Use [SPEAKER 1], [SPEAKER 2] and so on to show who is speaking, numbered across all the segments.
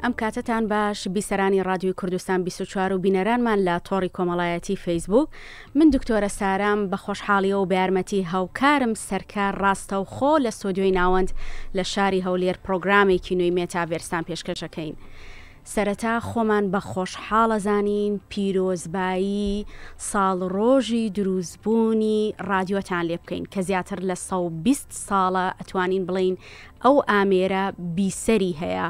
[SPEAKER 1] ئەم کاتەتان باش بیسەرانی ڕادیۆی کوردستان 24 و بینەرانمان لە تۆڕی کۆمەڵایەتی فەیسبوک من دکتۆرە سارام بە خۆشحاڵیەوە و بە یارمەتی هاوکارم سەرکار ڕاستەوخۆ لە ستۆدیۆی ناوەند لە شاری هەولێر پڕۆگرامێکی نوێی مێتاڤێرستان پێشکەشەکەین. سەرەتا خۆمان بە خۆشحاڵ ئەزانین پیرۆزبایی ساڵڕۆژی دروستبوونی ڕادیۆتان لێ بکەین کە زیاتر لە 120 ساڵە ئەتوانین بڵێین ئەو ئامێرە بیسەری هەیە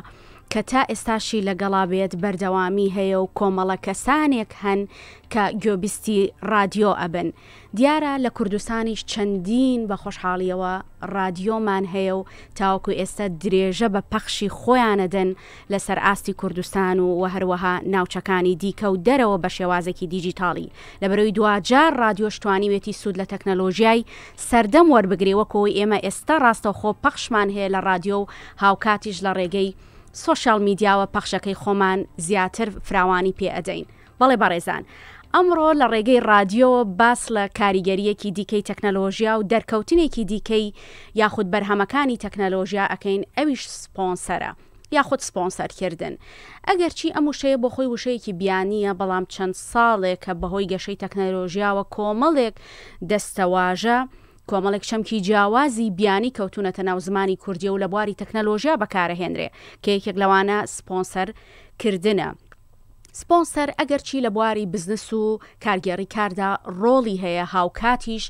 [SPEAKER 1] کە تا ئێستاشی لەگەڵا بێت بەردەوامی هەیە و کۆمەڵە کەسانێک هەن کە گوێبیستی ڕادیۆ ئەبن. دیارە لە کوردستانیش چەندین بە خۆشحاڵیەوە ڕادیۆمان هەیە و تاوەکو ئێستا درێژە بە پەخشی خۆیان ئەدەن لەسەر ئاستی کوردستان و وە هەروەها ناوچەکانی دیکە و دەرەوە بە شێوازێکی دیجیتاڵی لەبەرئەوەی دواجار ڕادیۆش توانیوێتی سوود لە تەکنەلۆژیای سەردەم وەربگرێ وەکو ئەوەی ئێمە ئێستا ڕاستەوخۆ پەخشمان هەیە لە ڕادیۆ و هاوکاتیش لە ڕێگەی سۆشیال میدیاوە پەخشەکەی خۆمان زیاتر فراوانی پێ ئەدەین. بەڵێ بەڕێزان، ئەمڕۆ لە ڕێگەی ڕادیۆوە باس لە کاریگەرییەکی دیکەی تەکنەلۆژیا و دەرکەوتنێکی دیکەی یاخود بەرهەمەکانی تەکنەلۆژیا ئەکەین ئەویش سپۆنسەرە یاخود سپۆنسەرکردن. ئەگەرچی ئەم وشەیە بۆ خۆی وشەیەکی بیانییە بەڵام چەند ساڵێکە بەهۆی گەشەی تەکنەلۆژیاوە کۆمەڵێک دەستەواژە کۆمەڵێک چەمکی جیاوازی بیانی کەوتوونەتە ناو زمانی کوردییەوە و لە بواری تەکنەلۆژیا بەکارەهێنرێ کە یەکێک لەوانە سپۆنسەر کردنە. سپۆنسەر ئەگەرچی لە بواری بزنس و کارگێڕی کاردا ڕۆڵی هەیە هاوکاتیش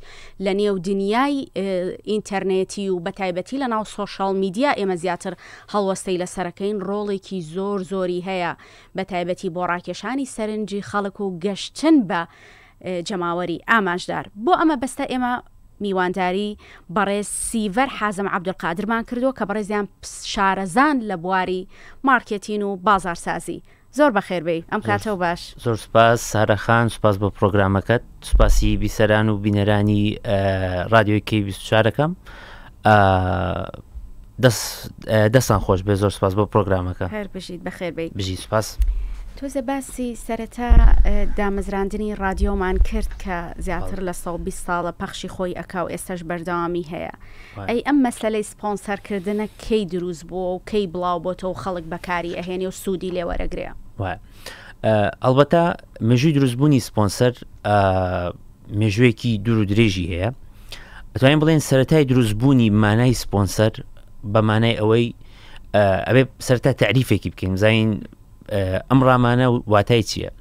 [SPEAKER 1] لە نێو دنیای ئینتەرنێتی و بەتایبەتی لە ناو سۆشیال میدیا ئێمە زیاتر هەڵوەستەی لەسەرەکەین ڕۆڵێکی زۆر زۆری هەیە بەتایبەتی بۆ ڕاکێشانی سەرنجی خەڵک و گەشتن بە جەماوەری ئامانجدار. بۆ ئەمە بەستە ئێمە میوانداری بەڕێز سیڤەر حازم عەبدولقادرمان کردووە کە بەڕێزیان شارەزان لە بواری مارکێتین و بازاڕسازی. زۆر بەخێر بێی. ئەم کاتەو باش.
[SPEAKER 2] زۆر سوپاس سارا خان، سوپاس بۆ پڕۆگرامەکەت، سوپاسی بیسەران و بینەرانی ڕادیۆی کەی 24 ئەکەم. دەستان خۆش بێ زۆر سپاس بۆ پرۆگرامەکە.
[SPEAKER 1] هەر بژیت بەخێر بێی.
[SPEAKER 2] بژی سپاس.
[SPEAKER 1] تۆزێ باسی سەرەتا دامەزراندنی ڕادیۆمان کرد کە زیاتر لە 120 ساڵە پەخشی خۆی ئەکا و ئێستاش بەردەوامی هەیە. ئەی ئەم مەسەلەی سپۆنسەرکردنە کەی دروست بووە و کەی بڵاو بۆتەوە و خەڵک بەکاری ئەهێنێ و سوودی لێ وەرەگرێ؟
[SPEAKER 2] ئەڵبەتە مێژووی دروستبوونی سپۆنسەر مێژوویەکی دوور و درێژی هەیە. ئەتوانین بڵێن سەتای دروستبوونی مانای سپۆنسەر بە مانای ئەوەی ئەبێ سەرتا تعریفێکی بکەین زین ئەم ڕامانە واتای چییە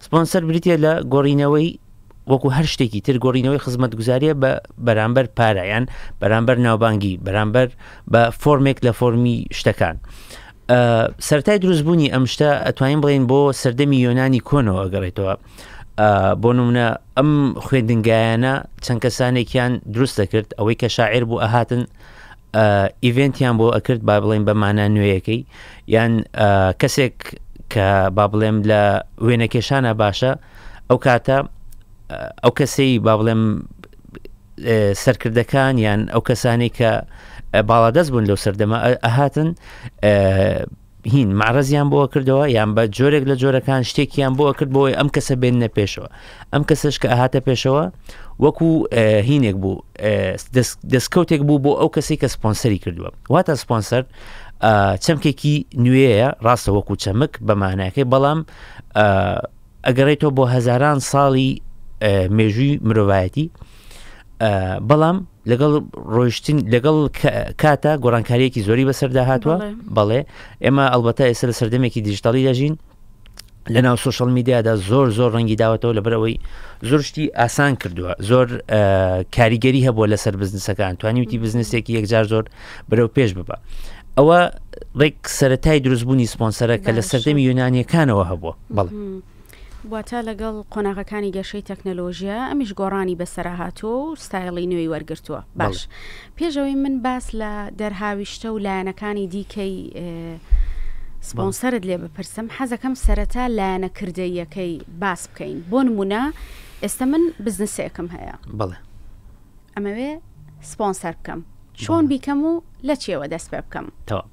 [SPEAKER 2] سپۆنسەر بریتە لە گۆڕینەوەی وەکو هەر شتێکی تر گۆڕینەوەی خزمەتگوزاریە بە بەرامبەر پارایان بەرامبەر ناوبانگی بەرامبەر بە فۆرمێک لە فۆرمی شتەکان سەرای دروستبوونی ئەم شتە ئەتوانین بڵێن بۆ سەردەمی یۆنانی کۆنەوە ئەگەڕێتەوە بۆ نمونە ئەم خوێندنگایانە چەند کەسانێکیان دروست دەکرد ئەوەی کە شاعیر بوو ئەهاتن ئیڤنتیان بۆ ئەکرد با بڵێن بە مانا نوێیەکەی یان کەسێک کە با بڵێم لە وێنەکێشانە باشە ئەو کاتە ئەو کەسەی با بڵێم سەرکردەکان یان ئەو کەسانی کە باڵادەست بوون لەو سەردەمە ئەهاتن هین مەعرەزیان بۆ کردەوە یان بە جۆرێک لە جۆرەکان شتێکیان بۆ کرد بۆی ئەم کەسە بێننە پێشەوە ئەم کەسەش کە ئەهاتە پێشەوە وەکو هینێک بوو دەستکەوتێک بوو بۆ ئەو کەسی کە سپۆنسەری کردووە واتە سپۆنسەر چەمکێکی نوێیە ڕاستە وەکو چەمک بە ماناکەی بەڵام ئەگەڕێتەوە بۆ هەزاران ساڵی مێژووی مرۆڤایەتی بەڵام لەگەڵ ڕۆیشتن لەگەڵ کاتە گۆڕانکاریەکی زۆری بەسەردا هاتووە بەڵێ ئێمە ئەلبەتە ئێستا لە سەردەمێکی دیجیتاڵی دەژین لە ناو سوۆشل میدیادا زۆر زۆر ڕەنگی داوەتەوە لەبەرەوەی زۆر شتی ئاسان کردووە زۆر کاریگەری هەبووە لەسەر بزنسەکان توانیوتی بزنسێکی یەکجار زۆر بەرەو پێش ببە ئەوە ڕێک سەتای دروستبوونی سپۆنسەرە کە لە سەردەمی یۆنانیەکانەوە هەبووە بەڵێ.
[SPEAKER 1] واتە لەگەڵ قۆناغەکانی گەشەی تەکنەلۆژیا ئەمیش گۆڕانی بەسەرا هاتووە و ستایڵی نوێی وەرگرتووە. باش پێش ئەوەی من باس لە دەرهاویشتە و لایەنەکانی دیکەی سپۆنسەرت لێ بپرسم حەزەکەم سەرەتا لایەنە کردەییەکەی باس بکەین بۆ نمونە ئێستا من بزنسێکم هەیە
[SPEAKER 2] بەڵێ
[SPEAKER 1] ئەمەوێ سپۆنسەر بکەم چۆن بیکەم و لە چیەوە دەست پێ بکەم؟
[SPEAKER 2] تەواو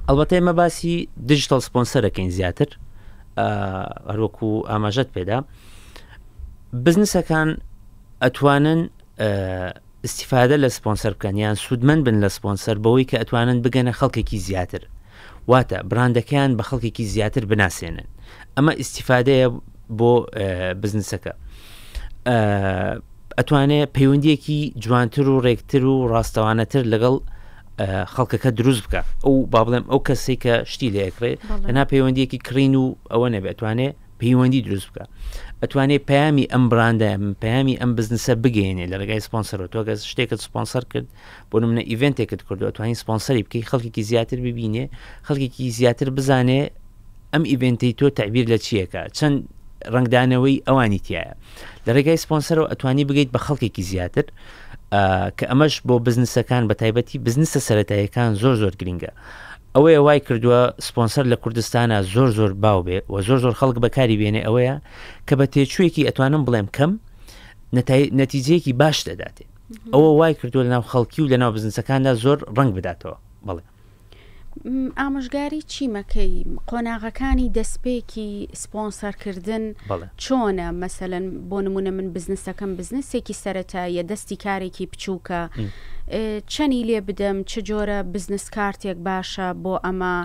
[SPEAKER 2] ئەڵبەتە ئێمە باسی دیجیتەڵ سپۆنسەرەکەین زیاتر هەروەکو ئاماژەت پێدا بزنسەکان ئەتوانن استفادە لە سپۆنسەر بکەن یان سوودمەند بن لە سپۆنسەر بەوەی کە ئەتوانن بگەنە خەڵکێکی زیاتر. واتە براندەکەیان بە خەڵکێکی زیاتر بناسێنن ئەمە ئیسیفادەیە بۆ بزنسەکە ئەتوانێ پەیوەندیەکی جوانتر و ڕێکتر و ڕاستەوانەتر لەگەڵ خەڵکەکە دروست بکە ئەو با بڵێم ئەو کەسێک کە شتی لێکڕێ لەنا پەیوەندیەکی کڕین و ئەوە نەبێت توانێ پەیوەندی دروست بکە ئەتوانێ پەیامی ئەم براندە پەیامی ئەم بزنسە بگەێنێ لە ڕێگای سپۆنسەرەوە تۆ گەز شتێکت سپۆنسەر کرد بۆ نمونە ئیڤنتێکت کردو ئەتوانی سپۆنسەری بکەی خەڵکێکی زیاتر ببینێ خەڵکێکی زیاتر بزانێ ئەم ئیڤنتەی تۆ تعبیر لە چیەکە چەند ڕنگدانەوەی ئەوانی تایە لە ڕێگای سپۆنسەرەوە ئەتوانی بگەیت بە خەڵکێکی زیاتر کە ئەمەش بۆ بزنسەکان بە تایبەتی بزنسە سەتاییەکان زۆر زۆر گرنگە ئەوەیە وای کردووە سپۆنسەر لە کوردستانا زۆر زۆر باو بێ و زۆر زۆر خەڵک بەکاری بێنێ ئەوەیە کە بە تێچوویەکی ئەتوانم بڵێم کەم نەتیجەیەکی باش دەداتێ ئەوە وای کردووە لەناو خەڵکی و لەناو بزنسەکاندا زۆر ڕەنگ بداتەوە بەڵێ.
[SPEAKER 1] ئامۆژگاری چی مەکەی قۆناغەکانی دەستپێکی سپۆنسەرکردن چۆنە مەسەلەن بۆ نمونە من بزنسەکەم بزنسێکی سەتاییە دەستی کارێکی بچووکە چەنی لێ بدەم چ جۆرە بزنس کارتێک باشە بۆ ئەمە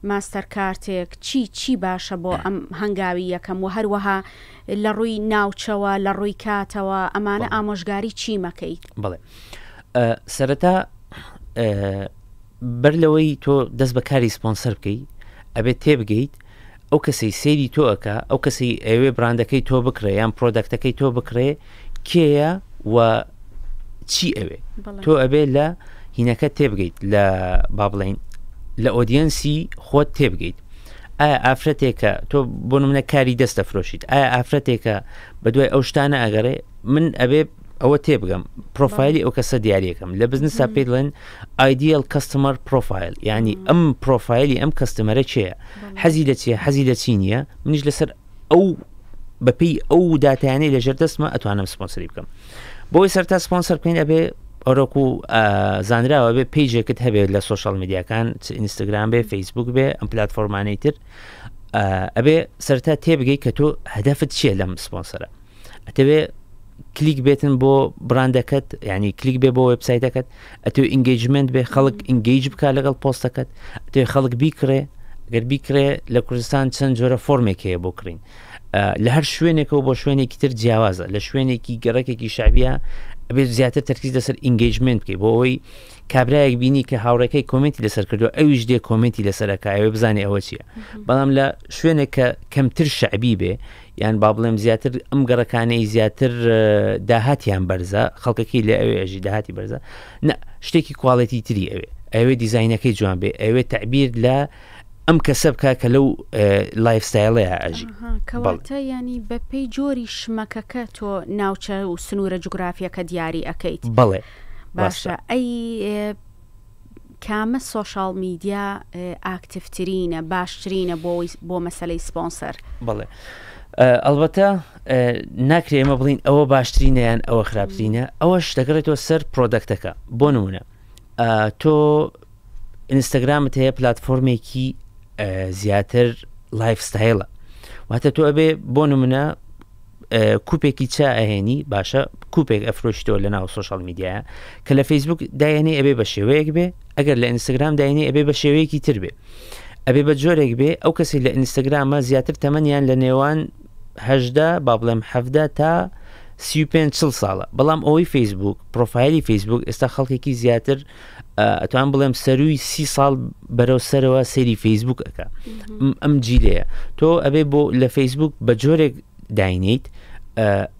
[SPEAKER 1] ماستەر کارتێک چی چی باشە بۆ ئەم هەنگاوی یەکەم و هەروەها لە ڕووی ناوچەوە لە ڕووی کاتەوە ئەمانە ئامۆژگاری چی مەکەیت
[SPEAKER 2] بڵێ سەرەتا بەر لەوەی تۆ دەست بە کاری سپۆنسەر بکەی ئەبێت تێبگەیت ئەو کەسەی سەیری تۆ ئەکا ئەو کەسەی ئەوێ براندەکەی تۆ بکڕێ یان پرۆدەکتەکەی تۆ بکڕێ کێیە و چی ئەوێ تۆ ئەبێ لە هینەکە تێبگەیت لە با بڵین لە ئۆدیەنسی خۆت تێبگەیت ئایا ئافرەتێکە تۆ بۆ منە کاری دەستە فرۆشیت ئایا ئافرەتێکە بە دوای ئەو شتانە ئەگەڕێ من ئەبێ ئەوە تێبگەم پرۆفایلی ئەو کەسە دیارەکەم لە بزنسا پێی دڵێن ئایدیال کەستمەر پرۆفایل یعنی ئەم پرۆفایلی ئەم کەستمەرە چێە حەزی لە چیە حەزی لە چی نییە منیش لەسەر ئەو بەپی ئەو داتیانەی لەژێر دەستمە ئەتوانم سپۆنسەری بکەم بۆی سەرتا سپۆنسەر بکەین ئەبێ ئەرۆکو زانراوە بێ پیجێکت هەبێت لە سوۆشال میدیاکان چ ئینستاگرام بێ فەیسبوک بێ ئەم پلتفۆرمانەی تر ئەبێ سەرتا تێبگەی کە تۆ هەدەفت چییە لەم سپۆنسەرە ئەتەوێ کلیک بێتن بۆ براندەکەت ینی کلیک بێ بۆ وبسایتەکەت ئەتو ئینگەیجمنت بێ خەڵک ئینگەیج بک لەگەڵ پۆستەکەت ئەتوێ خەڵک بیکڕێ گەر بیکرێ لە کوردستان چەند جۆرە فۆرمێک هەیە بۆ کڕین لە هەر شوێنێکەوە بۆ شوێنێکی تر جیاوازە لە شوێنێکی گەڕەکێکی شعبیە ئەبێت زیاتر تەرکیز لەسەر ئینگەیجمنت بکەی بۆ ئەوەی کابرایەک بینی کە هاوڕێکەی کۆمنتی لەسەر کردو ئەویش دێ کۆمنتی لەسەرەکە ئەوێ بزانێ ئەوە چییە بەڵام لە شوێنێک کە کەمتر شعبی بێ یان با بڵێم زیاتر ئەم گەڕەکانەی زیاتر داهاتیان بەرزە خەڵکەکەی لە ئەوێ ئەژی داهاتی بەرزە نە شتێکی کواڵێتی تری ئەوێ ئەوێ دیزینەکەی جوان بێ ئەوێ تعبیر لە ئەم کەسە بکە کە لەو لایف ستایلەیە ئەژی
[SPEAKER 1] کەواتە ینی بەپێی جۆری شمەکەکە تۆ ناوچە و سنوورە جوگرافیەکە دیاری ئەەکەیت
[SPEAKER 2] بەڵێ
[SPEAKER 1] باشە ئەی کامە سۆشاڵ میدیا ئاکتیڤترینە باشترینە بۆ بۆ مەسەلەی سپۆنسەر؟
[SPEAKER 2] بەڵێ ئەڵبەتە ناکرێ ئێمە بڵین ئەوە باشترینە یان ئەوە خراپترینە ئەوەش دەگەڕێتەوە سەر پرۆدەکتەکە بۆ نمونە تۆ ئینستاگرامت هەیە پلتفۆرمێکی زیاتر لایف ستایلە واتە تۆ ئەبێ بۆ نمونە کوپێکی چا ئەهێنی باشە کوپێک ئەفرۆشتەوە لە ناو سوۆشال میدیایە کە لە فەیسبوک دایێنی ئەبێ بە شێوەیەک بێ ئەگەر لە ئینستاگرام داینی ئەبێ بە شێوەیەکی تر بێ ئەبێ بە جۆرێک بێ ئەو کەسی لە ئینستاگرامە زیاتر تەمەنیان لە نێوان هەژدە با بڵێم حەفدە تا 35 چل ساڵە بەڵام ئەوەی فەیسبوک پرۆفایلی فەیسبوک ئێستا خەڵکێکی زیاتر ئەتوان بڵێم سەروی سی ساڵ بەرەو سەرەوە سەیری فەیسبوک ئەکا ئەم جیلەیە تۆ ئەبێ بۆ لە فەیسبوک بە جۆرێک داینیت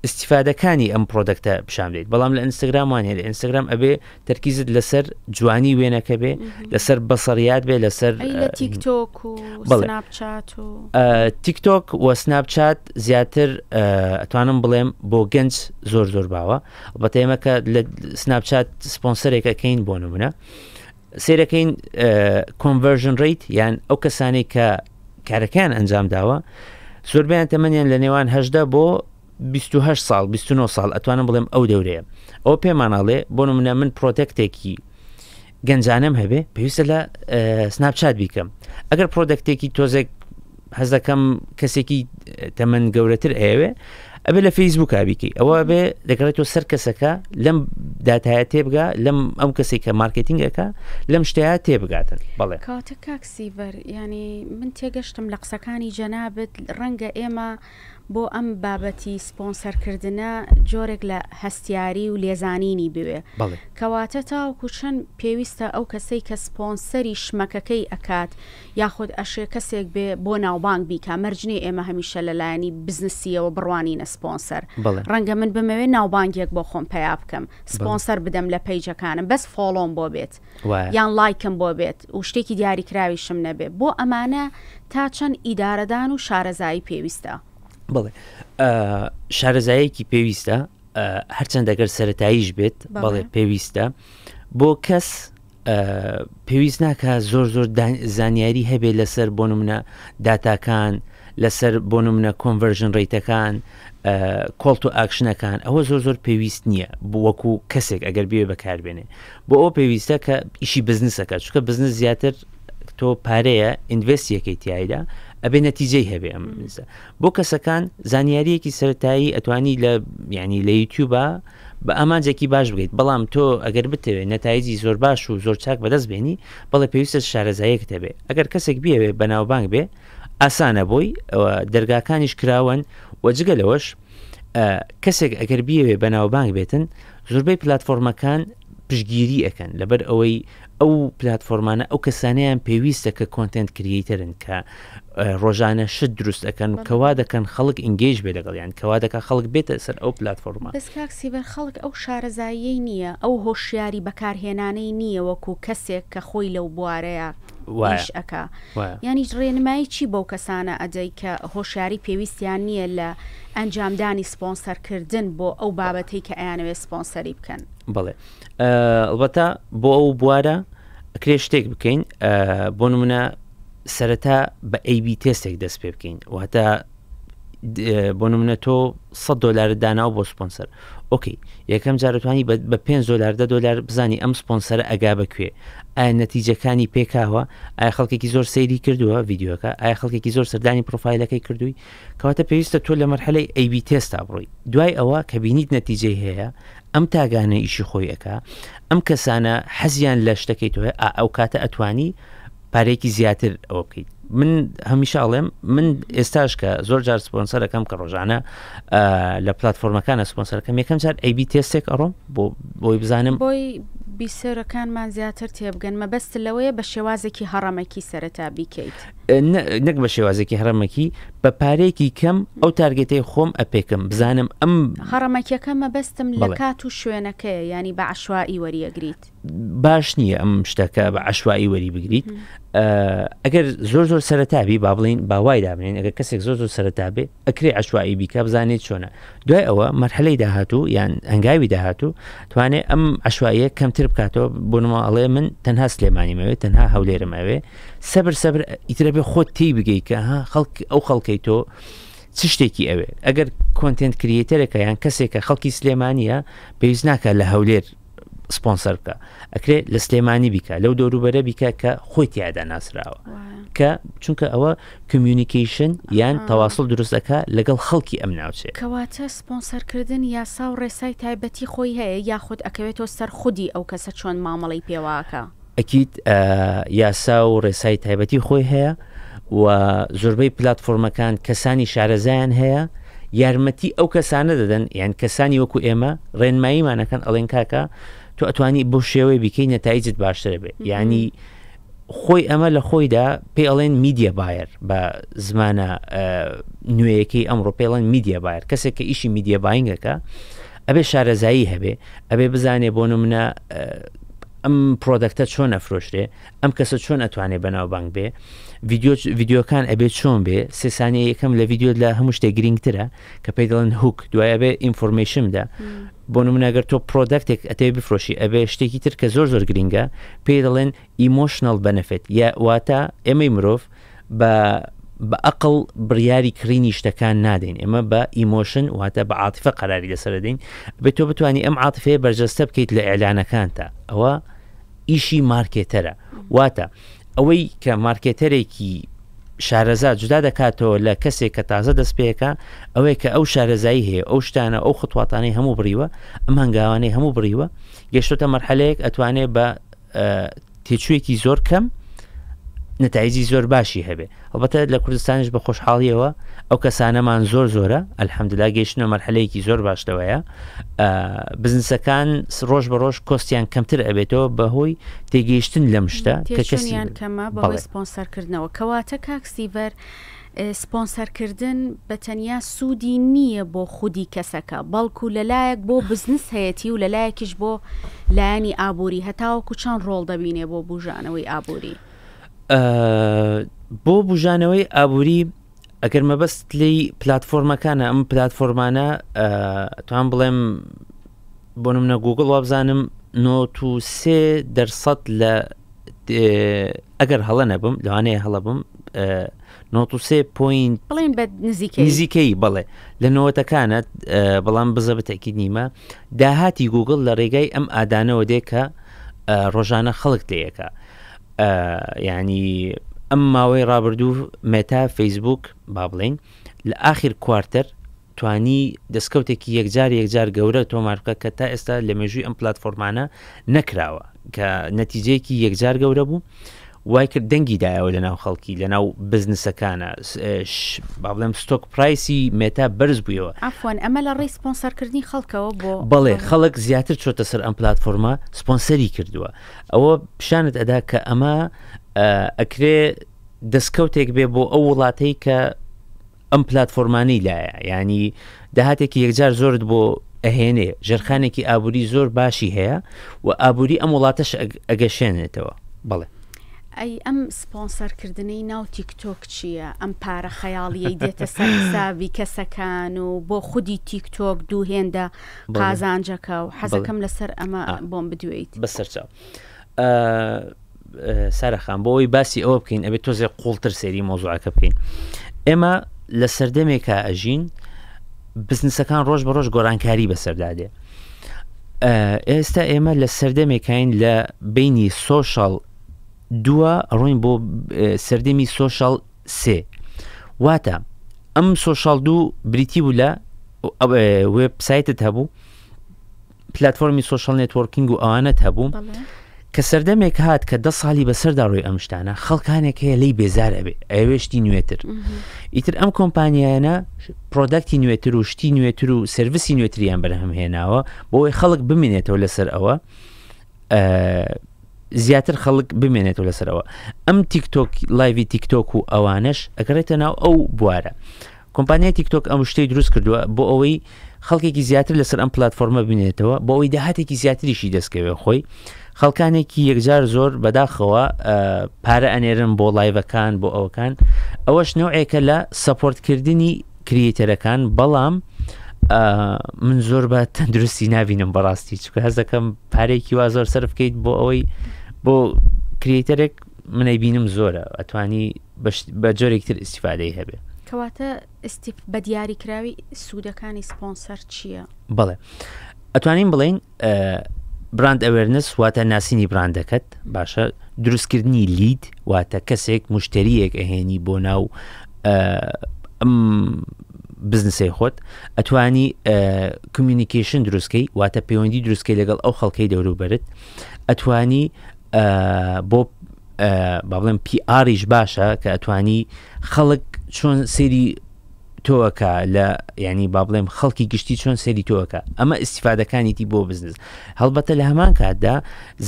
[SPEAKER 2] استفادەکانی ئەم پرۆدەکتە پیشان بدەیت بەڵام لە ئینستاگرام وانە لە ئینستاگرام ئەبێ تەرکیزت لەسەر جوانی وێنەکە بێ لەسەر بەسەریات بێ لەسەر
[SPEAKER 1] لە تیکتۆک و سناپچات و
[SPEAKER 2] تیکتۆک و سناپچات زیاتر ئەتوانم بڵێم بۆ گەنج زۆر زۆر باوە بەتە ئێمە کە لە سناپچات سپۆنسەرێک ئەەکەین بۆ نمونە سێرەکەین کۆنڤرژن ریت یان ئەو کەسانەی کە کارەکەیان ئەنجام داوە زۆربیان تەمەنیان لە نێوان هەشدا بۆ 28 ساڵ 29 ساڵ ئەتوانم بڵێم ئەو دەورەیە ئەو پێمانناڵێ بۆ منە من پرۆتەکتێکی گەنجانم هەبێ پێویستە لە سناپچات بیکەم ئەگەر پرۆدەکتێکی تۆزێک حەز دەکەم کەسێکی تەمەن گەورەتر ئەیەوێ. ئەبێ لە فەیسبووکا بیکەی ئەوە بێ دەگەڕێتەوە سەر کەسەکە لەم داتایە تێبگا لەم ئەم کەسێک کە مارکتینگەکە لەم شتەیە تێبگاتن بەڵێ
[SPEAKER 1] کاتە کاک سیڤەر ینی من تێگەشتم لە قسەکانی جەنابت ڕەنگە ئێمە بۆ ئەم بابەتی سپۆنسەرکردنە جۆرێک لە هەستیاری و لێزانینی بوێ کەواتە تاوەکو چەند پێویستە ئەو کەسەی کە سپۆنسەری شمەکەکەی ئەکات یاخود ئەشێ کەسێک بێ بۆ ناوبانگ بیکا مەرج نیە ئێمە هەمیشە لە لایەنی بزنسیەوە بڕوانینە سپۆنسەر ڕەنگە من بمەوێ ناوبانگێک بۆ خۆم پەیا بکەم سپۆنسەر بدەم لە پەیجەکانم بەس فۆڵۆم بۆ بێت یان ڵایکم بۆ بێت و شتێکی دیاریکراویشم نەبێ بۆ ئەمانە تا چەند ئیدارەدان و شارەزایی پێویستە؟
[SPEAKER 2] بەڵێ شارەزایەکی پێویستە هەرچەند ئەگەر سەتاییش بێت بەڵێ پێویستە بۆ کەس پێویست ناکە زۆر زۆر زانیاری هەبێ لەسەر بۆ نمونە داتاکان لەسەر بۆ نمونە کۆنڤەرژن ڕیتەکان کۆڵ تو ئاکشنەکان ئەوە زۆر زۆر پێویست نییە وەکو کەسێک ئەگەر بێ بەکاربێنێ بۆ ئەو پێویستە کە ئیشی بزنسەکە چونکە بزنس زیاتر تۆ پارەیە ئینڤستیەکەی تایدا ئەبێ نەتیجەی هەبێ ئەم بۆ کەسەکان زانیاریەکی سەتایی ئەتوانی لە ینی لە یوتیوبە بە ئامانجێکی باش بگەیت بەڵام تۆ ئەگەر بتەوێت نەتایجی زۆر باش و زۆر چاک بەدەست بێنی بەڵێ پێویستە شارەزایەکت هەبێ ئەگەر کەسێک بیەوێ بەناوبانگ بێ ئاسانە بۆی دەرگاکانیش کراوەن و جگە لەوەش کەسێک ئەگەر بیەوێ بەناوبانگ بێتن زۆربەی پلتفۆرمەکان پشگیری ئەەکەن لەبەر ئەوەی ئەو پلتفۆرمانە ئەو کەسانیان پێویستە کە کۆنتنت کریتەرن کە ڕۆژانە شت دروست ئەکەن و کەوا دەکەن خەڵک ئینگەیج بێ لەگەڵیان کەوا دەکا خەڵک بێتە سەر ئەو پلاتفۆرمە.
[SPEAKER 1] بەس کاک سیڤەر خەڵک ئەو شارەزاییەی نییە ئەو هۆشیاری بەکارهێنانەی نییە وەکو کەسێک کە خۆی لەو بوارەیا ئیش ئەکا یانیش ڕێنمایی چی بەو کەسانە ئەدەی کە هۆشیاری پێویستیان نییە لە ئەنجامدانی سپۆنسەرکردن بۆ ئەو بابەتەی کە ئەیانەوێت سپۆنسەری بکەن؟
[SPEAKER 2] بەڵێ ئەڵبەتە بۆ ئەو بوارە ئەکرێ شتێک بکەین بۆ نمونە سەرەتا بە ئەی بی تێستێک دەست پێ بکەین واتە بۆ نمونە تۆ 100 دلار داناو بۆ سپۆنسەر ئۆکەی یەکەم جارتوانی بە 5 دلار دە دلار بزانی ئەم سپۆنسەرە ئەگا بەکوێ ئایا نەتیجەکانی پێکاوە ئایا خەڵکێکی زۆر سەیری کردووە ڤیددیوەکە ئایا خەڵکێکی زۆر سەردانی پرۆفایلەکەی کردووی کەواتە پێویستە تۆ لە مەرحەلەی ئەیبی تێستا بڕۆی دوای ئەوە کە بینیت نەتیجەی هەیە ئەم تاگانە ئیشی خۆی ئەکا ئەم کەسانە حەزیان لە شتەکەی تۆ ئەو کاتە ئەتوانی پارەیەکی زیاتر ئەوە بکەیت من هەمیشە ئەڵێم من ئێستاش کە زۆر جار سپۆنسەرەکەم کە ڕۆژانە لە پلتفۆرمەکانە سپۆنسەرەکەم یەکەم جار ئەیبی تێستێک ئەڕۆم بۆ بۆی بزانم
[SPEAKER 1] بۆی بیسەرەکانمان زیاتر تێبگەن مەبەست لەوەیە بە شێوازێکی هەڕەمەکی سەرەتا بیکەیت
[SPEAKER 2] نەک بە شێوازێکی هەڕەمەکی بە پارەیەکی کەم ئەو تارگێتەی خۆم ئەپێکم بزانم ئەم
[SPEAKER 1] هەڕەمەکیەکە مەبەستم لە کات و شوێنەکەیە ینی بە عشوایی وەریەگریت
[SPEAKER 2] باش نییە ئەم شتەکە بە عشوایی وەری بگریت ئەگەر زۆر زۆر سەرەتابی با بڵین باوای دابنین ئەگەر کەسێک زۆر زۆر سەرەتابێ ئەکرێ عشوایی بیکە بزانێت چۆنە دوای ئەوە مەرحەلەی داهاتوو یان هەنگاوی داهاتوو توانێت ئەم عشواییە کەمتر بکاتەوە بۆنمە ئەڵێ من تەنها سلێمانی مەوێت تەنها هەولێرم ئەوێ سەبر سەبر ئیترە بێ خۆت تی بگەی کە ها خەڵک ئەو خەڵکەی تۆ چ شتێکی ئەوێ ئەگەر کۆنتێنت کریەتەرێکە یان کەسێکە خەڵکی سلێمانیە پێویست ناکە لە هەولێر سپۆنسەر بکە ئەکرێ لە سلێمانی بیکە لەو دەوروبەرە بیکە کە خۆی تیادا ناسراوە کە چونکە ئەوە کمیونیکیشن یان تەواصل دروستەکە لەگەڵ خەڵکی ئەم ناوچێ
[SPEAKER 1] کەواتە سپۆنسەرکردن یاسا و ڕێسای تایبەتی خۆی هەیە یاخود ئەکەوێتەوە سەر خودی ئەو کەسە چۆن مامەڵەی پێواکە؟
[SPEAKER 2] ئەکید یاسا و ڕێسای تایبەتی خۆی هەیە و زۆربەی پلاتفۆرمەکان کەسانی شارەزایان هەیە یارمەتی ئەو کەسانە دەدەن یان کەسانی وەکو ئێمە ڕێنماییمانەکەن ئەڵێن کاکە تۆ ئەتوانی بۆ شێوەی بیکەی نەتایجت باشترە بێ ینی خۆی ئەمە لە خۆیدا پێ ئەڵێن میدیا بایر بە زمانە نوێیەکەی ئەمڕۆ پێڵەن میدیا بایر کەسێک کە ئیشی میدیا باینگەکە ئەبێ شارەزایی هەبێ ئەبێ بزانێ بۆ نمونە ئەم پرۆدەکتە چۆن ئەفرۆشرێ ئەم کەسە چۆن ئەتوانێ بەناوبانگ بێ ڤیدیۆ ڤیدیۆکان ئەبێ چۆن بێ سێ سانیە یەکەم لە ڤیدیۆ لە هەموو شتێک گرنگترە کە پێی دەڵێن هوک دوای ئەبێ ئینفۆرمەیشن بدە بۆ نمونە گەر تۆ پرۆدەکتێک ئەتەوێ بفرۆشی ئەبێ شتێکی تر کە زۆر زۆر گرنگە پێی دەڵێن ئیمۆشنەڵ بەنەفێت یا واتە ئێمەی مرۆڤ بە بە ئەقڵ بڕیاری کڕینی شتەکان نادەین ئێمە بە ئیمۆشن واتە بە عاتفە قەراری لەسەر دەین بێت تۆ بتانی ئەم عاتفەیە بەرجەستە بکەیت لە ئیعلانەکانتا ئەوە ئیشی مارکێتەرە واتە ئەوەی کە مارکێتەرێکی شارەزا جودا دەکاتەوە لە کەسێک کە تازە دەست پێکە ئەوەیە کە ئەو شارەزایی هەیە ئەو شتانە ئەو خطواتانەی هەموو بڕیوە ئەم هەنگاوانەی هەموو بڕیوە گەشتۆتە مەرحەلەیەک ئەتوانێ بە تێچوویەکی زۆر کەم نەتایجی زۆر باشی هەبێ هەڵبەتە لە کوردستانیش بە خۆشحاڵیەوە ئەو کەسانەمان زۆر زۆرە ئەلحەمدللا گەیشتنە مەرحەلەیەکی زۆر باش لەوەیە بزنسەکان ڕۆژ بە ڕۆژ کۆستیان کەمتر ئەبێتەوە بەهۆی تێگەیشتن لەم شتە
[SPEAKER 1] کە کەسیان کەمە بەهۆی سپۆنسەرکردنەوە کەواتە کاک سیڤەر سپۆنسەرکردن بە تەنیا سوودی نییە بۆ خودی کەسەکە بەڵکو لەلایەک بۆ بزنس هەیەتی و لەلایەکیش بۆ لایەنی ئابووری هەتاوەکو چەند ڕۆڵ دەبینێ بۆ بوژانەوەی ئابووری؟
[SPEAKER 2] بۆ بوژانەوەی ئابووری ئەگەر مەبەست لی پلتفۆرمەکانە ئەم پلتفۆرمانە توان بڵێم بۆ منە گوگل وابزانم 93 دەرسەد لە ئەگەر هەڵە نەبم لەوانەیە هەڵە بم 93 point
[SPEAKER 1] بڵێن بە
[SPEAKER 2] نزیکەی نزیکەی بڵێ لە نەوەتەکانت بەڵام بزە بتەکی نیمە داهاتی گوگل لە ڕێگای ئەم ad انەوە دێ کە ڕۆژانە خەڵک لەیەکە یانی ئەم ماوەی ڕابردوو مێتا فەیسبوک با بڵین لە ئاخر quarter توانی دەستکەوتێکی یەکجار یەکجار گەورە تۆمار بکە کە تا ئێستا لە مێژووی ئەم پلتفۆرمانە نەکراوە کە نەتیجەیەکی یەکجار گەورە بوو وای کرد دەنگی دایەوە لە ناو خەڵکی لە ناو بزنسەکانە با بڵێم stock price ی مێتا بەرز بوویەوە.
[SPEAKER 1] عەفوەن ئەمە لە ڕێی سپۆنسەرکردنی خەڵکەوە بۆ
[SPEAKER 2] بەڵێ خەڵک زیاتر چۆتە سەر ئەم پلتفۆرمە سپۆنسەری کردووە ئەوە پیشانت ئەدا کە ئەمە ئەکرێ دەستکەوتێک بێ بۆ ئەو وڵاتەی کە ئەم پلتفۆرمانی لایە ینی داهاتێکی یەکجار زۆرت بۆ ئەهێنێ ژێرخانێکی ئابووری زۆر باشی هەیە و ئابووری ئەم وڵاتەش ئەگەشێنێتەوە بەڵێ.
[SPEAKER 1] ئەی ئەم سپۆنسەرکردنەی ناو تیکتۆک چییە؟ ئەم پارە خەیاڵیەی دێتە سەر حسابی کەسەکان و بۆ خودی تیکتۆک دوو هێندە قازانجەکە و حەزەکەم لەسەر ئەمە بۆم بدوێیت.
[SPEAKER 2] بەسەرچاو سارا خان بۆ ئەوەی باسی ئەوە بکەین ئەبێت تۆزێ قوڵتر سەیری مۆزوعەکە بکەین ئێمە لە سەردەمێکا ئەژین بزنسەکان ڕۆژ بە ڕۆژ گۆڕانکاری بەسەردا دێ ئێستا ئێمە لە سەردەمێکین لە بینی social دووە ڕۆین بۆ سەردەمی social سێ واتە ئەم social دوو بریتی بوو لە وێبسایتت هەبوو پلتفۆرمی social networking و ئەوانەت هەبوو کە سەردەمێک هات کە دە ساڵی بەسەردا ڕۆی ئەم شتانە خەڵکانێک هەیە لی بێزار ئەبێ ئەوێ شتی نوێتر ئیتر ئەم کۆمپانیایانە product ی نوێتر و شتی نوێتر و service ی نوێتریان بەرهەم هێناوە بۆی خەڵک بمێنێتەوە لەسەر ئەوە زیاتر خەڵک بمێنێتەوە لەسەرەوە ئەم تیکتۆک live ی تیکتۆک و ئەوانش ئەگەڕێتە ناو ئەو بوارە کۆمپانیای تیکتۆک ئەم شتەی دروست کردووە بۆ ئەوەی خەڵکێکی زیاتر لەسەر ئەم پلتفۆرمە بینێتەوە بۆ ئەوەی داهاتێکی زیاتریشی دەستکەوێ خۆی خەڵکانێکی یەکجار زۆر بەداخەوە پارە ئەنێرن بۆ live ەکان بۆ ئەوەکان ئەوەش نوعێکە لە support کردنی creator ەکان بەڵام من زۆر بە تەندروستی نبینم بەڕاستی چکە هەزەکەم پارێکی وا زۆر سەرف بکەیت بۆ ئەوەی بۆ creator ێک منەی بینم زۆرە ئەتوانی بە جۆرێک تر ئیسیفادەی هەبێ.
[SPEAKER 1] کەواتە ئیستیف بە دیاریکراوی سوودەکانی سپۆنسەر چییە؟
[SPEAKER 2] بەڵێ ئەتوانین بڵین brand awareness واتە ناسینی براندەکەت باشە دروستکردنی lead واتە کەسێک مشتریەک ئەهێنی بۆ ناو ئەم بزنسەی خۆت ئەتوانی communication دروستکەی واتە پەیوەندی دروستکەی لەگەڵ ئەو خەڵکەی دەوروبەرت ئەتوانی بۆ با بڵێم PR یش باشە کە ئەتوانی خەڵک چۆن سەیری تۆکە لە ینی با بڵێم خەڵکی گشتی چۆن سەیری تۆکە ئەمە ئیسیفادەکانیتی بۆ بزنس هەڵبەتە لە هەمان کاتدا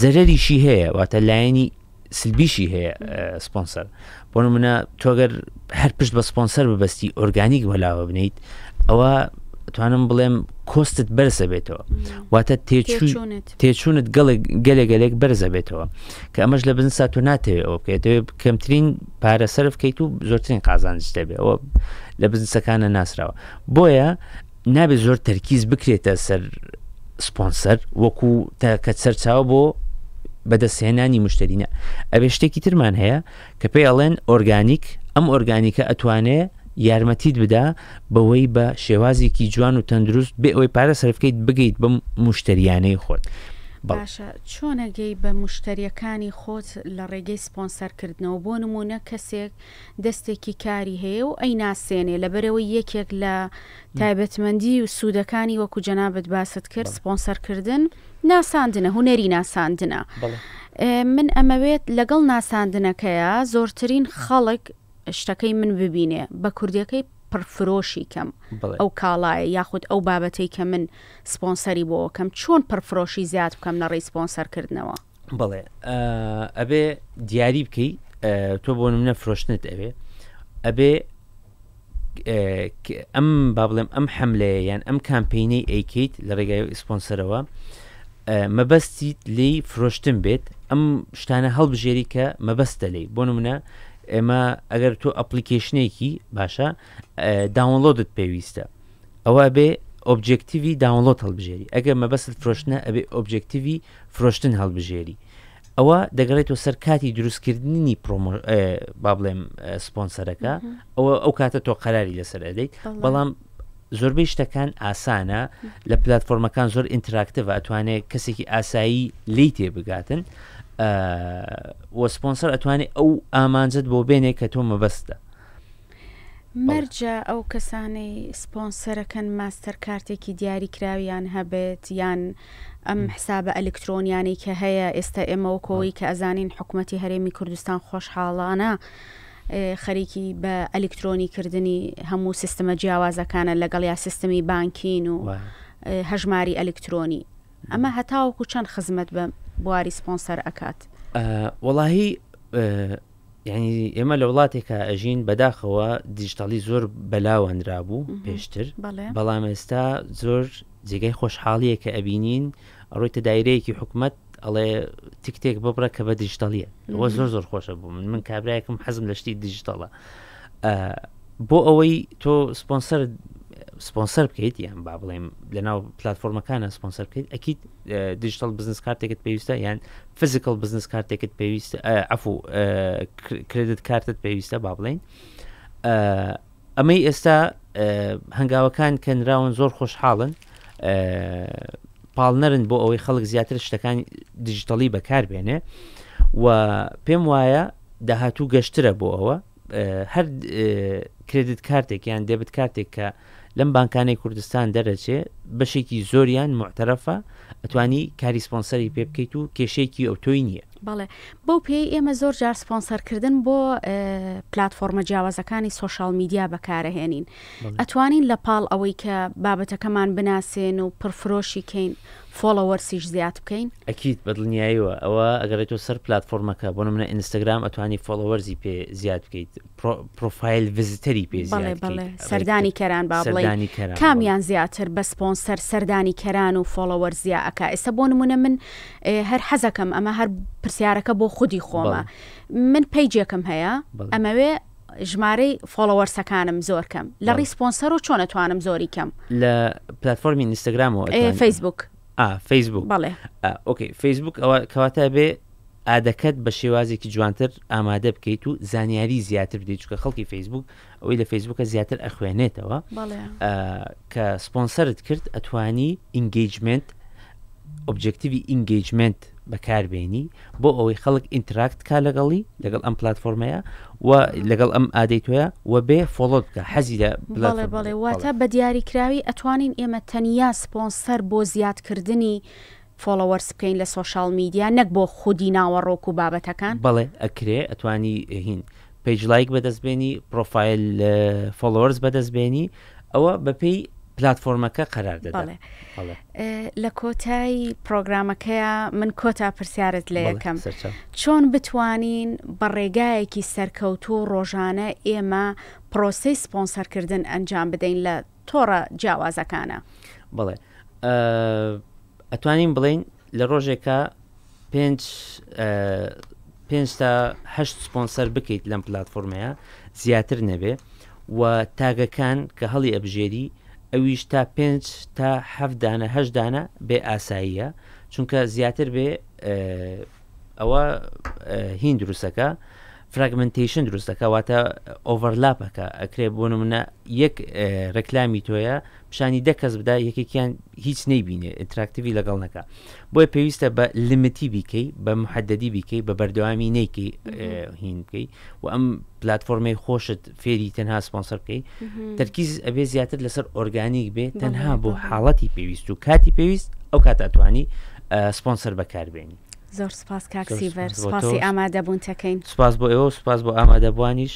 [SPEAKER 2] زەرەریشی هەیە واتە لایەنی سلبیشی هەیە سپۆنسەر بۆ نمونە تۆگەر هەر پشت بە سپۆنسەر ببەستی ئۆرگانیک وەلاوە بنیت ئەوە توانم بڵێم cost ت بەرزە بێتەوە واتە تێچوونت گەڵێک گەلێک گەلێک بەرزە بێتەوە کە ئەمەش لە بزنسا تۆ ناتەوێت ئەوە بکەیت کەمترین پارە سەرف بکەیت و زۆرترین قازانج دەبێت ئەوە لە بزنسەکانە ناسراوە بۆیە نابێت زۆر تەرکیز بکرێتە سەر سپۆنسەر وەکو تاکە سەرچاوە بۆ بەدەستهێنانی مشترینە ئەبێ شتێکی ترمان هەیە کە پێی ئەڵێن ئۆرگانیک ئەم ئۆرگانیکە ئەتوانێ یارمەتیت بدا بەوەی بە شێوازێکی جوان و تەندروست بێ ئەوەی پارە سەرف بکەیت بگەیت بەم مشتریانەی خۆت.
[SPEAKER 1] باشە چۆن ئەگەی بە موشتەریەکانی خۆت لە ڕێگەی سپۆنسەر کردنەوە بۆ نموونە کەسێک دەستێکی کاری هەیە و ئەیناسێنێ لەبەرئەوەی یەکێک لە تایبەتمەندی و سوودەکانی وەکو جەنابت باست کرد سپۆنسەر کردن ناساندنە هونەری ناساندنە من ئەمەوێت لەگەڵ ناساندنەکەیا زۆرترین خەڵک شتەکەی من ببینێ بە کوردیەکەی پڕفرۆشی کەم ئەو کاڵایە یاخود ئەو بابەتەی کە من سپۆنسەری بۆ کەم چۆن پڕفرۆشی زیاد بکەم لە ڕێی سپۆنسەر کردنەوە؟
[SPEAKER 2] بەڵێ ئەبێ دیاری بکەی تۆ بۆ منە فرۆشتنت ئەوێ ئەبێ ئەم با بڵێم ئەم حملەیە یان ئەم کامپینەی ئەیکەیت لە ڕێگای سپۆنسەرەوە مەبەستیت لێی فرۆشتن بێت ئەم شتانە هەڵبژێری کە مەبەستە لێی بۆ نمونە ئێمە ئەگەر تۆ ئەپلیکیشنێکی باشە داونلۆدت پێویستە ئەوە بێ ئۆبجێکتیوی داونلۆد هەڵبژێری ئەگەر مەبەست فرۆشتنە ئەبێ ئۆبجێکتیوی فرۆشتن هەڵبژێری ئەوە دەگەڕێتەوە سەر کاتی دروستکردنی پرۆمۆ با بڵێم سپۆنسەرەکە ئەوە ئەو کاتە تۆ قەراری لەسەر ئەدەیت بەڵام زۆربەی شتەکان ئاسانە لە پلتفۆرمەکان زۆر ئینتراکتیڤ ئەتوانێت کەسێکی ئاسایی لی تێ بگاتن وە سپۆنسەر ئەتوانێت ئەو ئامانجت بۆ بێنێ کە تۆ مەبەستە.
[SPEAKER 1] مەرجە ئەو کەسانەی سپۆنسەرەکەن ماستەر کارتێکی دیاری کراویان هەبێت یان ئەم حسابە ئەلکترۆنیانەی کە هەیە ئێستا ئێمە وەکۆی کە ئەزانین حکوومەتی هەرێمی کوردستان خۆشحاڵانە خەریکی بە ئەلیکترۆنی کردنی هەموو سیستمە جیاوازەکانە لەگەڵ یا سیستمی بانکین و هەژماری ئەلیکترۆنی ئەمە هەتاوەکو چەند خزمەت بە بواری سپۆنسەر ئەکات؟
[SPEAKER 2] وەڵاهی یعنی ئێمە لە وڵاتێکا ئەژین بەداخەوە دیجیتاڵی زۆر بەلاوەنرابوو پێشتر بەڵام ئێستا زۆر جێگای خۆشحاڵیە کە ئەبینین ئەڕۆیتە دایرەیەکی حکومەت ئەڵێ تیکتێک ببڕە کە بە دیجیتاڵیە ئەوە زۆر زۆر خۆشە بوو من من کابراایەکم حەزم لە شتی دیجیتاڵە بۆ ئەوەی تۆ سپۆنسەر سپۆنسەر بکەیت یان با بڵێم لەناو پلتفۆرمەکانە سپۆنسەر بکەیت ئەکییت دیجیتال بزنس کارتێکت پێویستە یان فزیکل بزنس کارتێکت پێویستە عفو کرێدت کارتت پێویستە با بڵین ئەمەی ئێستا هەنگاوەکان کە نراون زۆر خۆشحاڵن پاڵنەرن بۆ ئەوەی خەڵک زیاتر شتەکانی دیجیتەڵی بەکاربێنێ و پێم وایە داهاتوو گەشترە بۆ ئەوە هەر کرێدت کارتێک یان دێبت کارتێک کە لەم بانکانەی کوردستان دەرەچێ بەشێکی زۆریان موعتەرەفە ئەتوانی کاری سپۆنسەری پێ بکەیت و کێشەیەکی ئەوتۆی نییە.
[SPEAKER 1] بەڵێ بەو پێیەی ئێمە زۆر جار سپۆنسەرکردن بۆ پلاتفۆرمە جیاوازەکانی سۆشیال میدیا بەکارەهێنین ئەتوانین لە پاڵ ئەوەی کە بابەتەکەمان بناسێن و پڕفرۆشی کەین فۆڵۆوەرسیش زیاد بکەین؟
[SPEAKER 2] ئەکید بە دڵنیاییەوە ئەوە ئەگەڕێتەوە سەر پلاتفۆرمەکە بۆ نمونە ئینستاگرام ئەتوانی فۆڵۆوەرزی پێ زیاد بکەیت پرۆفایل ڤزیتەری پێ زیاد بکەیت
[SPEAKER 1] بەڵێ سەردانی کەران با بڵێین سەردانی کەران کامیان زیاتر بە سپۆنسەر سەردانی کەران و فۆڵۆوەر زیا ئەکا ئێستا بۆ نمونە من هەر حەزەکەم ئەمە هەر پرسیارەکە بۆ خودی خۆمە من پەیجێکم هەیە ئەمەوێ ژمارەی فۆڵۆوەرسەکانم زۆر کەم لە ڕی سپۆنسەر و چۆن ئەتوانم زۆری کەم؟
[SPEAKER 2] لە پلتفۆرمی ئینستاگرامەوە
[SPEAKER 1] فەیسبوک
[SPEAKER 2] فەیسبوک
[SPEAKER 1] بەڵێ
[SPEAKER 2] ئۆکەی فەیسبوک ئەوە کەواتە بێ ئادەکەت بە شێوازێکی جوانتر ئامادە بکەیت و زانیاری زیاتر بدەیت چونکە خەڵکی فەیسبوک ئەوەی لە فەیسبوکە زیاتر ئەخوێنێتەوە کە سپۆنسەرت کرد ئەتوانی ئینگەیجمنت ئۆبجێکتیوی ئینگەیجمنت بەکاربێنی بۆ ئەوەی خەڵک ئینتراکت کا لەگەڵی لەگەڵ ئەم پلتفۆرمەیە و لەگەڵ ئەم ئادەی تۆیە و بێ فۆڵۆت بکە حەزی لە
[SPEAKER 1] بەڵێ بەڵێ واتە بە دیاریکراوی ئەتوانین ئێمە تەنیا سپۆنسەر بۆ زیادکردنی فۆڵۆوەرس بکەین لە سۆشاڵ میدیا نەک بۆ خودی ناوەڕۆک و بابەتەکان؟
[SPEAKER 2] بەڵێ ئەکرێ ئەتوانی هین پەیج لایک بەدەست بێنی پرۆفایل فۆڵۆوەرز بەدەست بێنی ئەوە بەپێی پلتفۆرمەکە قەرار دەدا.
[SPEAKER 1] بەڵێ لە کۆتای پرۆگرامەکەیا من کۆتا پرسیارت لێ یەکەم چۆن بتوانین بە ڕێگایەکی سەرکەوتوو ڕۆژانە ئێمە پرۆسەی سپۆنسەرکردن ئەنجام بدەین لە تۆڕە جیاوازەکانە؟
[SPEAKER 2] بەڵێ ئەتوانین بڵێین لە ڕۆژێکا پێنج پێنج تا هەشت سپۆنسەر بکەیت لەم پلتفۆرمەیە زیاتر نەبێ و تاگەکان کە هەڵی ئەبژێری ئەویش تا پێنج تا هەفدانە هەشدانە بێ ئاساییە چونکە زیاتر بێ ئەوە هین دروستەکە. fragmentation دروست دەکا واتە overlap ئەکا ئەکرێ بۆ نمونە یەک ڕێکلامی تۆیە پیشانی دە کەس بدا یەکێکیان هیچ نەیبینێ interactive ی لەگەڵ نەکا بۆیە پێویستە بە limit ی بیکەی بە محددی بیکەی بە بەردەوامی نەیکەی هین بکەی و ئەم پلتفۆرمەی خۆشت فێری تەنها سپۆنسەر بکەی تەرکیز ئەبێ زیاتر لەسەر ئۆرگانیک بێ تەنها بۆ حاڵەتی پێویست و کاتی پێویست ئەو کات ئەتوانی سپۆنسەر بەکاربێنی
[SPEAKER 1] زۆر سپاس کاک سیڤەر سپاسی ئامادەبوونتەکەین.
[SPEAKER 2] سپاس بۆ ئێوە و سپاس بۆ ئامادەبووانیش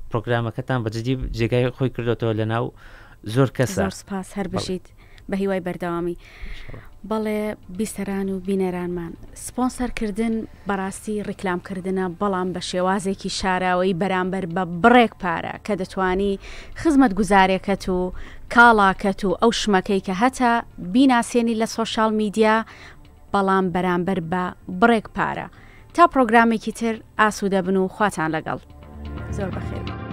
[SPEAKER 2] پرۆگرامەکەتان بە جدی جێگای خۆی کردوێتەوە لە ناو زۆر کەس.
[SPEAKER 1] زۆر سپاس هەر بژیت بە هیوای بەردەوامی. بەڵێ بیسەران و بینەرانمان سپۆنسەرکردن بەڕاستی ڕیکلامکردنە بەڵام بە شێوازێکی شاراوەی بەرامبەر بە بڕێک پارە کە دەتوانی خزمەت گوزارێکەت و کاڵاکەت و ئەو شمەکەی کە هەتە بیناسێنی لە سۆشیال میدیا بەڵام بەرامبەر بە بڕێک پارە. تا پڕۆگرامێکی تر ئاسوودە بن و خواتان لەگەڵ. زۆر بەخێر بێن.